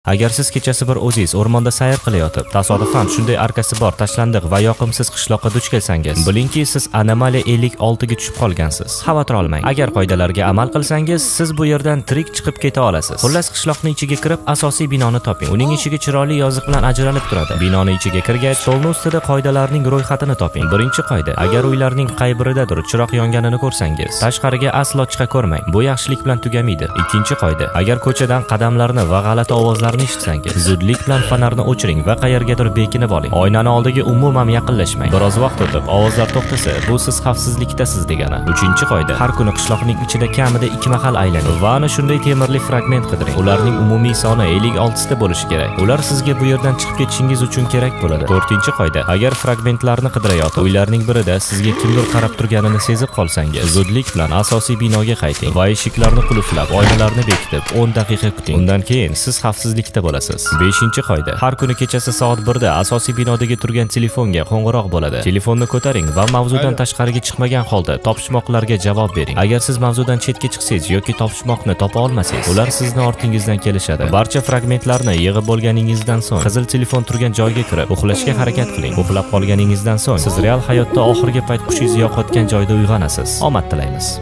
Agar siz kechasi bir o'zingiz o'rmonda sayr qilayotib, tasodifan shunday arkasi bor tashlandiq va yoqimsiz qishloqqa duch kelsangiz, bilingki, siz anomaliya 56 ga tushib qolgansiz. Xavotir olmang. Agar qoidalarga amal qilsangiz, siz bu yerdan tirik chiqib keta olasiz. Xullas, qishloqning ichiga kirib, asosiy binoni toping. Uning eshigi chiroyli yoziq bilan ajralib turadi. Binoni ichiga kirgach, stolni ustida qoidalarning ro'yxatini toping. Birinchi qoida: agar uylarning qay biridadir chiroq yonganini ko'rsangiz, tashqariga aslo chiqa ko'rmang. Bu yaxshilik bilan tugamaydi. Ikkinchi qoida: agar ko'chadan qadamlarni va g'alati ovozlarni eshitsangiz, zudlik bilan fonarni o'chiring va qayergadir bekinib oling. Oynani oldiga umuman yaqinlashmang. Biroz vaqt o'tib, ovozlar to'xtasa, bu siz xavfsizlikdasiz degani. Uchinchi qoida: har kuni qishloqning ichida kamida ikki mahal aylaning va ana shunday temirli fragment qidiring. Ularning umumiy soni 56 ta bo'lishi kerak. Ular sizga bu yerdan chiqib ketishingiz uchun kerak bo'ladi. To'rtinchi qoida: agar fragmentlarni qidirayotib, uylarning birida sizga kimdir qarab turganini sezib qolsangiz, zudlik bilan asosiy binoga qayting va eshiklarni qulflab, oynalarni bekitib, 10 daqiqa kuting. Undan keyin siz xavfsizlikda bo'lasiz. Beshinchi qoida: har kuni kechasi soat 1 da asosiy binodagi turgan telefonga qo'ng'iroq bo'ladi. Telefonni ko'taring va mavzudan Alo. Tashqariga chiqmagan holda topishmoqlarga javob bering. Agar siz mavzudan chetga chiqsangiz yoki topishmoqni topa olmasangiz, ular sizni ortingizdan kelishadi. Barcha fragmentlarni yig'ib bo'lganingizdan so'ng, qizil telefon turgan joyga kirib, uxlashga harakat qiling. Uxlab qolganingizdan so'ng, siz real hayotda oxirgi payt hushingizni yo'qotgan joyda uyg'onasiz. Omad tilaymiz.